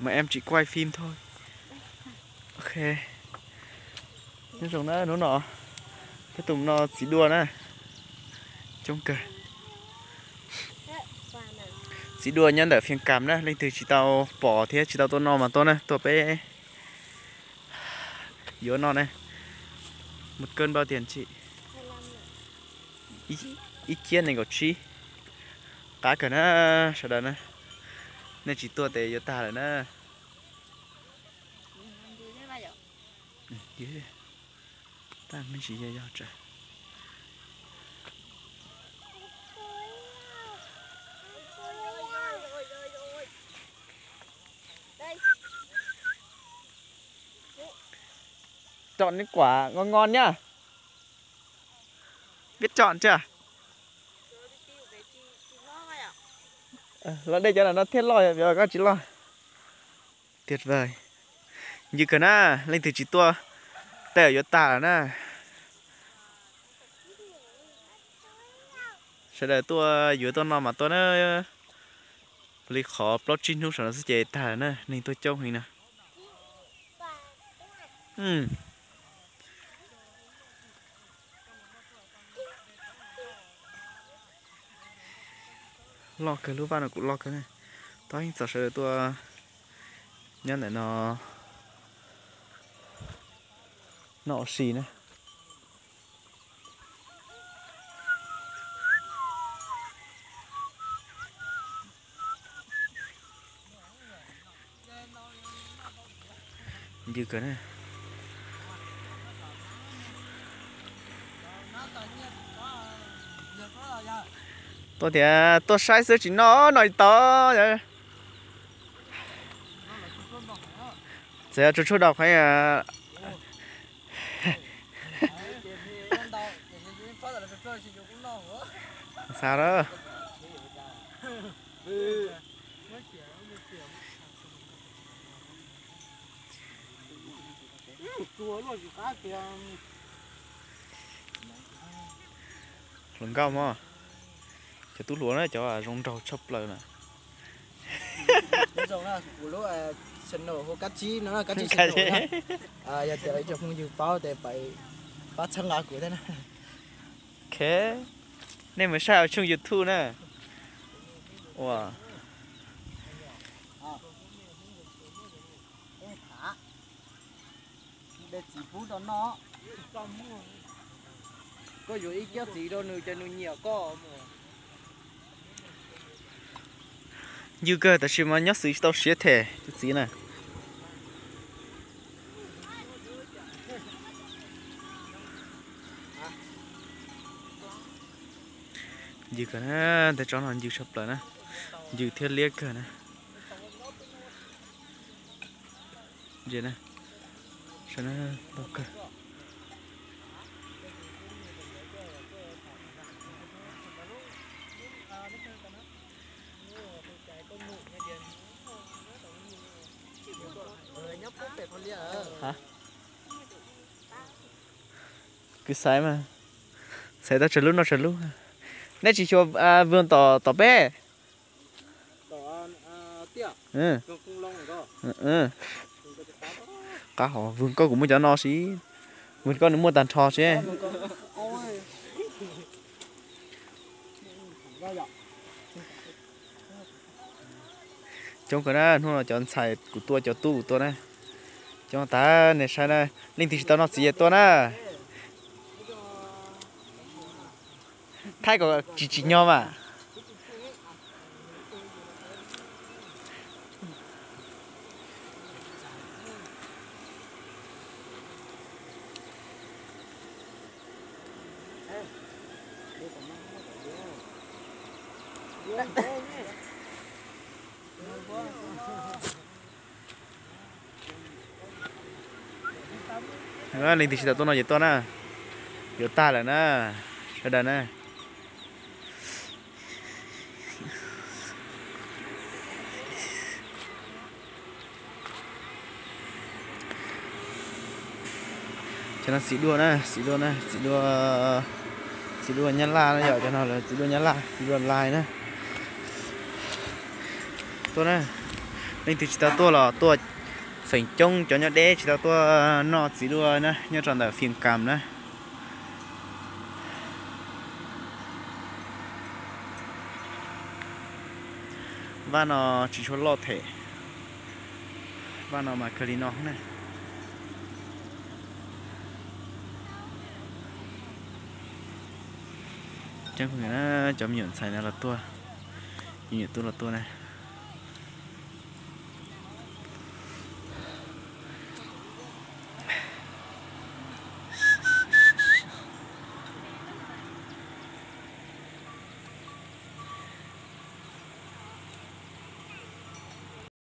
Mà em chỉ quay phim thôi. Ok. Nyob zoo na, hnub no peb tus no txiv dua na. Coob kawg. Txiv dua nyob ntawm Phiaj Kam na, leej twg tsis tau pom thiab tsis tau tuaj noj mas tuaj na, tuaj peb yuav noj na. Một cân bao tiền chị? Ib ciab nees nkaum tsib. Qab kawg na sawv daws na. Nej tsis tuaj ces yuav tag lawm na. Tab me ntsis yog yog tsawg. Chọn những quả ngon ngon nhá. Biết chọn chưa? Los de cov no thiaj loj, yog koj tsis loj. Tuyệt vời. Ncw kawg na, leej twg tsis tuaj, tej zaum yuav tag lawm na. Sawv daws tuaj yuav tuaj noj mas tuaj na. Li qhov plaub tsib hnub saum no xwb ces tag lawm na, neeg tuaj coob heev na. Loj kawg, lub vaj no kuj loj kawg na. Tab yeej txaus sawv daws tuaj nyob ntawm no noj ua si na. Ncw kawg na. Tuaj tias tuaj saib xwb tsis noj, noj tsis tau. Txawm yog tsuag tsuag daus qhov xav lawm. Hluas nkauj mog, cov tub hluas na cov zoo nraug tshaj plaws na. Kuv lub channel hu Kab Tsib no, Kab Tsib channel na. Yog tias ib tsoom phooj ywg paub ces pab txhawb nqa kuv thiab na. Ok, nej mus saib hauv tshooj YouTube na. Ua de txiv pub rau noj. Koj yuav ib kiab txiv rau nws ces nws nyiam koj. Ncw kawg tab sis mas nyob xwb tsis tau siab them tus txiv na. Ncw kawg na, tej tsob no ncw tshaj plaws na, ncw thiab liab kawg na. Ntsia na, saib na, ntau kawg. Kwv xaiv mas, xaiv tau tsawg lub noj tsawg lub. Nej tsis xyuas vwm tom tom peb. Qab hov, vwm koj kuv muaj cov no si, vwm koj nws muaj tag nrho seb. Coob kawg na, hnub no cov ntxhais kuv tua, cov tub kuv tua na. Coob tas nej saib na, leej twg tsis tau noj txiv es tuaj na. Thaij kom tsis tsim nyog mas. Leej twg tsis tau tuaj no ces tuaj na, yuav tag lawm na, sawv daws na. Cov no txiv dua na, txiv dua na, txiv dua, txiv dua Nyab Laj na yom, cov no lawv txiv dua Nyab Laj, txiv dua Lais na. Tuaj na, Leej twg tsis tau tuaj los tuaj, feem coob cov nyob deb tsis tau tuaj noj txiv duaj na, nyob rau ntawm Fias Kas na. Vaj no tsis tshua loj them, vaj no mas kawg li no na. Cov me nyuam ntxhais no los tuaj, me nyuam tub los tuaj na.